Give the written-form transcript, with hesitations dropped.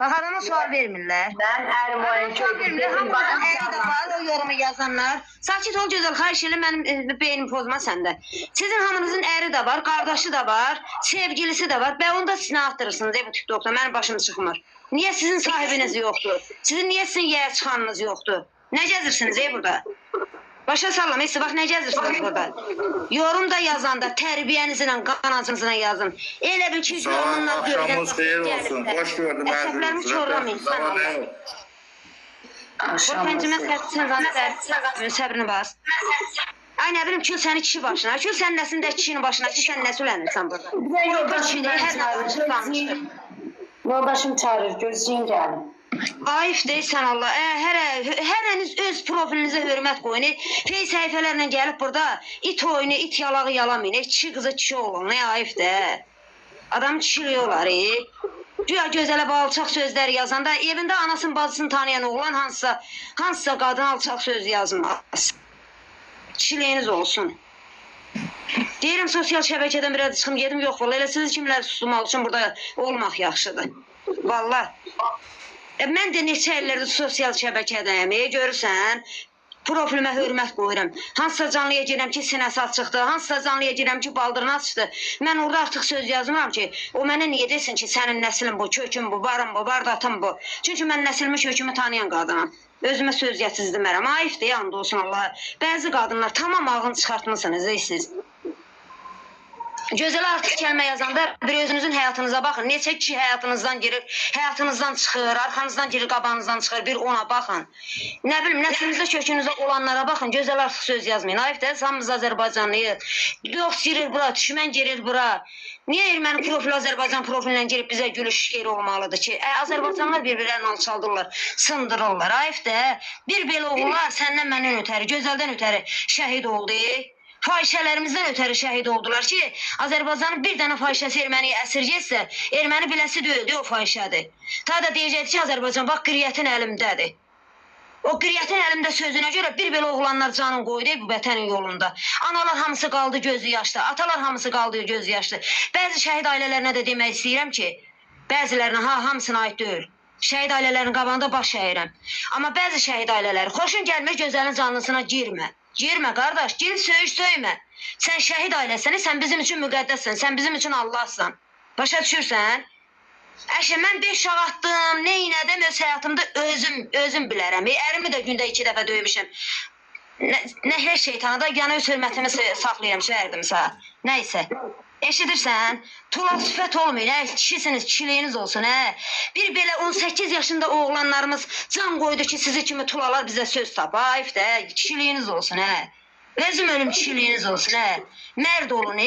Bax, adama sual vermirlər. Mən ərim Adama oyun sual vermirlər. Hamının əri də var, o yorumu yazanlar. Sakit ol gözəl, xahiş edirəm, mənim beynim pozma səndə. Sizin hamınızın əri də var, qardaşı da var, sevgilisi də var. Bə onu da siz nə atdırırsınız bu TikTokda, mənim başım çıxmır. Niyə sizin sahibiniz yoxdur? Sizin niyə sizin yeyə çıxanınız yoxdur? Nə gəzirsiniz burada? Başa sallam, Esi, bax nə gəzirsiniz burada? Yorum da yazanda tərbiyənizlə, qanacınızla yazın. Elə bil ki, Sağ olun, yorumlar axşamınız xeyir olsun. Xoş gördüm. Əsəblərimi korlamayın, sən Allah. Bu pəncəmə sən zannə səbrini bas. Ay nə bilim kül səni kişi başına, kül sənin nəsində kişinin başına ki, sən nə sülənirsən burada? Bir yoldaşım Kişi hər nə danışır, danışır. Yoldaşım çağırır, gözləyin gəlin. Ayıf deyirsən Allah. Hərəniz öz profilinizə hörmət qoyun. Face səhifələrlə gəlib burada it oyunu, it yalağı yalamayın. Kişi qızı kişi olun. Nə ayıf də. Adam kişiliyorlar. Güya gözələ alçaq sözlər yazanda evində anasının bacısını tanıyan oğlan hansısa qadın alçaq söz yazmaz. Kişiliyiniz olsun. Deyirəm sosial şəbəkədən biraz çıxım gedim. Yox vallahi elə sizi kimlər susturmaq üçün burada olmaq yaxşıdır. Vallahi. Mən də neçə illərdir sosial şəbəkədəyəm. Görürsən, profilimə hörmət qoyuram. Hansısa canlıya girirəm ki, sinəsi açıqdır, hansısa canlıya girirəm ki, baldırını açdı. Mən orada artıq söz yazmıram ki, o mənə niyə desin ki, sənin nəslin bu, kökün bu, varın bu, bardatın bu. Çünki mən nəslimi, kökümü tanıyan qadınam. Özümə söz yetizdirmərəm. Ayıfdır, and olsun Allaha. Bəzi qadınlar tamam ağını çıxartmısınız, ey siz. Gözəl artıq kəlmə yazanda bir özünüzün həyatınıza baxın. Neçə kişi həyatınızdan girir, həyatınızdan çıxır, arxanızdan girir, qabağınızdan çıxır. Bir ona baxın. Nə bilim, nəslinizdə, kökünüzdə olanlara baxın. Gözəl artıq söz yazmayın. Ayıf da, hamımız Azərbaycanlıyıq. Dost girir bura, düşmən girir bura. Niyə erməni profili Azərbaycan profilinə girib bizə gülüş yeri olmalıdır ki? Azərbaycanlılar bir-birlərini alçaldırlar, sındırırlar. Ayıf da, bir belə oğullar səndən məndən ötəri, gözəldən ötəri şəhid oldu. Fahişələrimizdən ötəri şəhid oldular ki, Azərbaycanın bir dənə fahişəsi erməniyə əsirgətsə, erməni biləsi deyildi, o fahişədir. Ta da deyəcəkdi ki, Azərbaycan, bax, qiriyyətin əlimdədir. O qiriyyətin əlimdə sözünə görə bir belə oğlanlar canın qoydu bu vətənin yolunda. Analar hamısı qaldı gözü yaşlı, atalar hamısı qaldı gözü yaşlı. Bəzi şəhid ailələrinə də demək istəyirəm ki, bəzilərinə ha, hamısına aid deyil. Şəhid ailələrinin qabağında baş əyirəm. Amma bəzi şəhid ailələri, xoşun gəlmir gözəlin canlısına girmə. Girmə qardaş, gir söyüş söymə. Sən şəhid ailəsən, sən bizim üçün müqəddəssən, sən bizim üçün Allahsan. Başa düşürsən? Əşi, mən 5 uşaq atdım, nə elədim öz həyatımda özüm bilərəm. Ərimi də gündə 2 dəfə döymüşəm. Nəhlək şeytana da yəni öz hörmətimi saxlayıram, şəhərdim sağ. Nəysə. Eşidirsən? Tula sifət olmayın, kişisiniz, kişiliyiniz olsun, hə. Bir belə 18 yaşında oğlanlarımız can qoydu ki, sizi kimi tulalar bizə söz tap. Ayıf da, kişiliyiniz olsun, hə. Özüm ölüm kişiliyiniz olsun, hə. Mərd olun,